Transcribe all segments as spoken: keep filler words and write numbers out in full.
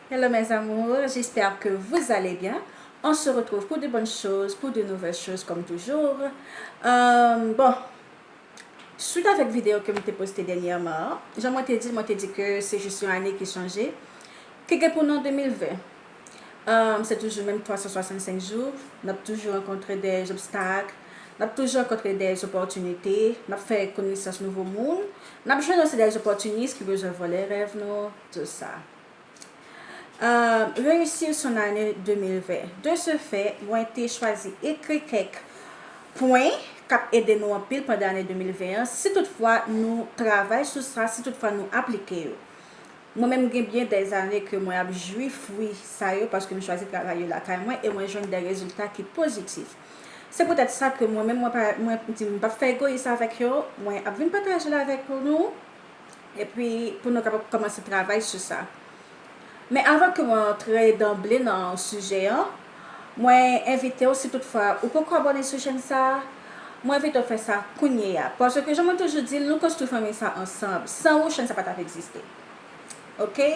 Hello mes amours, j'espère que vous allez bien. On se retrouve pour de bonnes choses, pour de nouvelles choses comme toujours. Euh, bon, suite avèk videyo ke m te poste dènyèman, jan mwen te di, mwen te di ke se jis yon ane ki chanje, ki gen pou non de mil ven. Euh, se toujou menm twa san swasannsenk jou, n ap toujou rankontre de obstak, n ap toujou rankontre de opòtinite, n ap fè konesans nouvo moun, n ap jwenn osi de opòtinis ki bezwen vòlè rèv nou, tout sa. Euh, réussir son année de mil ven. De ce fait, mwen te chwazi ekri kèk pwen k ap ede nou anpil pandan ane de mil ven an, si toutfwa nou travay sou sa, si toutfwa nou aplike yo. Mwen menm gen byen dèzane ke mwen ap jwi fwi sa yo paske m chwazi travay yo lakay mwen e mwen jwenn de rezilta ki pozitif. Se poutèt sa ke mwen menm mwen pa, mwen di m p ap fè egoyis avèk yo, mwen ap vin pataje l avèk nou. Epi pou nou kapab kòmanse travay sou sa. Men avan ke mwen antre danble nan sijè an, mwen envite w, si toutfwa ou poko abòne sou chèn sa a, mwen envite w fè sa kounye a. Paske jan mwen toujou di l, nou konstwi fanmi sa ansanm. San ou, chèn sa pa t ap egziste. Oke?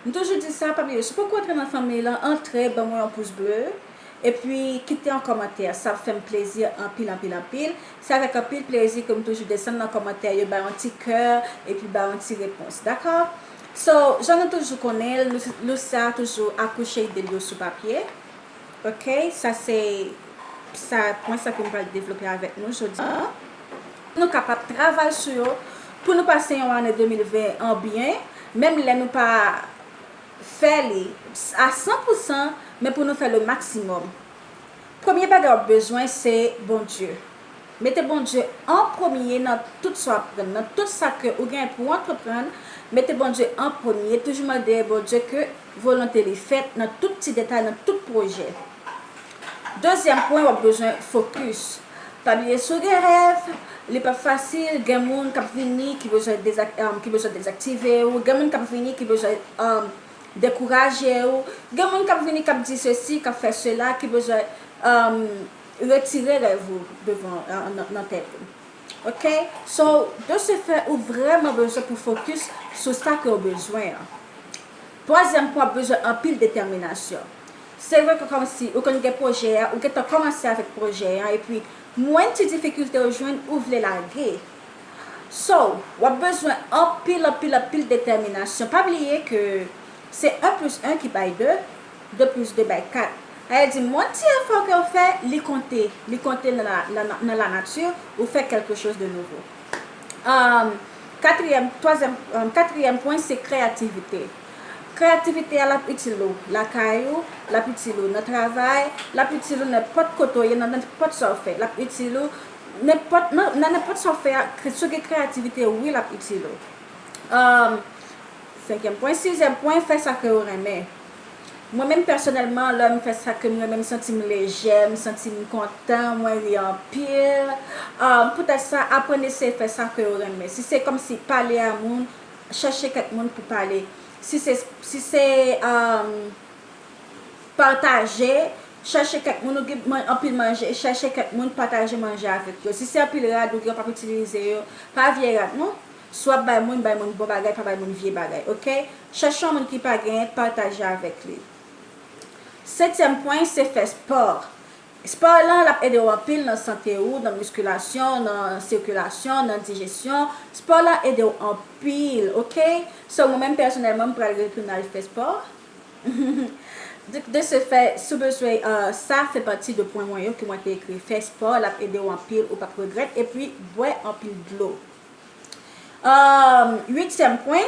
M toujou di sa, pa bliye, si w poko antre nan fanmi lan, antre, ban mwen yon pous ble. Epi kite yon kòmantè, sa ap fè m plezi anpil, anpil, anpil. Se avèk anpil plezi ke m toujou desann nan kòmantè yo, bay yon ti kè, epi bay yon ti repons, dakò? So, jan nou toujou konnen l, Lou-, Loucia toujou akouche ide l yo sou papye. Oke, sa se sa, pwen sa ke m pral devlope avèk nou jodi a. Nou kapab travay sou yo pou nou pase yon ane de mil ven an byen, menm lè nou pa fè li a san pou san, men pou nou fè le maksimòm. Premye bagay w ap bezwen, se Bondye. Mete Bondye an premye nan tout sa w ap pran, nan tout sa ke ou gen pou w antreprann, mete Bondye an premye, toujou mande Bondye ke volonte li fèt nan tout ti detay, nan tout pwojè. Dezyèm pwen, w ap bezwen fokis. Pa bliye, si w gen rèv, li p ap fasil, gen moun k ap vini ki bezwen dezak-, um, ki bezwen dezaktive w, gen moun k ap vini ki bezwen, um, dekouraje w, gen moun k ap vini k ap di sesi, k ap fè sela, ki bezwen, um, retire rèv ou devan, uh, nan, nan tèt ou. Oke? So, de ce fait, ou vrèman bezwen pou fokis sou sa ke w bezwen an. Twazyèm pwen, w ap bezwen anpil detèminasyon. Se vre ke kòmsi ou konn gen pwojè a, ou gentan kòmanse avèk pwojè a, epi mwen ti difikilte ou jwenn, ou vle lage. So, w ap bezwen anpil, anpil, anpil detèminasyon. Pa bliye ke se un plus un ki bay de, de plus de bay kat. Sa vle di, mwen ti efò ke w fè, li konte. Li konte nan la, la, nan lanati, ou fè quelque chose de nouveau. Um, katriyèm, twazyèm, um, katriyèm pwen, se kreyativite. Kreyativite a, l ap itil ou lakay ou, l ap itil ou nan travay, l ap itil ou nenpòt kote w ye, nan nenpòt sa w fè. L ap itil ou nenpòt, nan, nan nenpòt sa w fè a, kre-, si w gen kreyativite, wi, l ap itil ou. Um, senkyèm pwen, sizyèm pwen, fè sa ke w renmen. Mwen menm pèsonèlman, lè m fè sa ke m renmen, m santi m lejè, m santi m kontan, mwen ri anpil. Ah, poutèt sa, aprann eseye fè sa ke w renmen. Si se kòmsi pale a moun, chèche kèk moun pou pale. Si se, si se, ah, pataje, chèche kèk moun, ou gen man-, anpil manje, chèche kèk moun, pataje manje avèk yo. Si se anpil rad ou gen, w p ap itilize yo, pa vye rad non. Si w ap bay moun, bay moun bon bagay, pa bay moun vye bagay, oke? Chèche yon moun ki pa genyen, pataje avèk li. Setyèm pwen, se fè spò. Spò lan, l ap ede w anpil nan sante ou, nan miskilasyon, nan sikilasyon, nan dijesyon. Spò lan ede w anpil, oke? So, mwen menm pèsonèlman, m pral retounen al fè spò. De, de ce fait, si w bezwen, euh, sa fè pati de pwen mwen yo ke mwen te ekri. Fè spò, l ap ede w anpil, ou p ap regrèt, epi bwè anpil dlo. Um, uityèm pwen,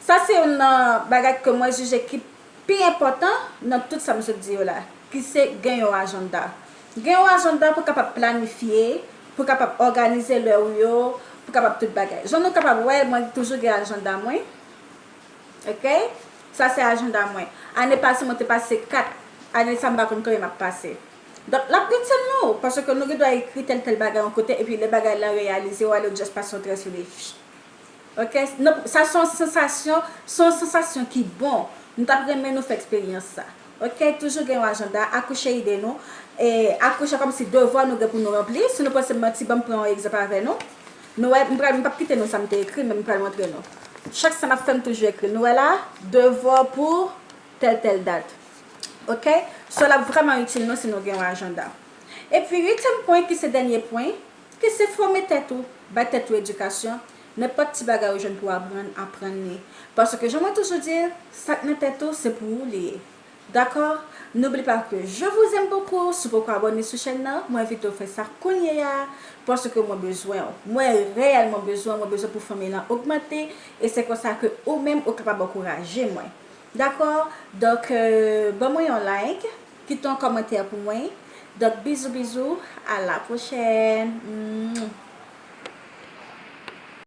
sa se youn nan bagay ke mwen jije ki pi enpòtan nan tout sa m sot di yo la, ki se gen yon ajanda. Gen yon ajanda pou kapab planifye, pou kapab òganize lè ou yo, pou kapab tout bagay. Jan nou kapab wè, mwen toujou gen ajanda mwen. Oke? Sa se ajanda mwen. Ane pase, mwen te pase kat. Ane sa, m pa konn konbyen m ap pase. Donk, l ap itil nou, paske nou gen dwa ekri tèl, tèl bagay yon kote, epi lè bagay la reyalize, w ale, w just pase yon trè sou li. Oke? Non, sa se yon sansasyon, se yon sansasyon ki bon. Nou t ap renmen nou fè eksperyans sa. Oke? Toujou gen yon ajanda, akouche ide nou. E akouche kòmsi devwa nou gen pou nou ranpli. Si nou panse m manti, ban m pran yon egzanp avè nou. Nou wè, m pral, m p ap kite nou sa m te ekri, men m pral montre nou. Chak sa m ap fè, m toujou ekri. Nou wè la, devwa pou tèl tèl dat. Ok? So l ap vrèman itil nou si nou gen yon ajanda. Epi uityèm pwen ki se dènye pwen, ki se fòme tèt ou, bay tèt ou edikasyon, nenpòt ti bagay ou jwenn pou aprann, aprann li. Paske jan mwen toujou di l, sa k nan tèt ou se pou ou li ye. Dakò? N'oublie pas que je vous aime beaucoup. Si w poko abòne sou chèn nan, mwen envite w fè sa kounye a, paske mwen bezwen w. Mwen reyèlman bezwen w, mwen bezwen pou fanmi lan ogmante, e se konsa ke ou menm ou kapab ankouraje mwen. Dakò? Donk, euh, ban mwen yon like, kite yon kòmantè pou mwen. Donk, bizou bizou, à la prochaine.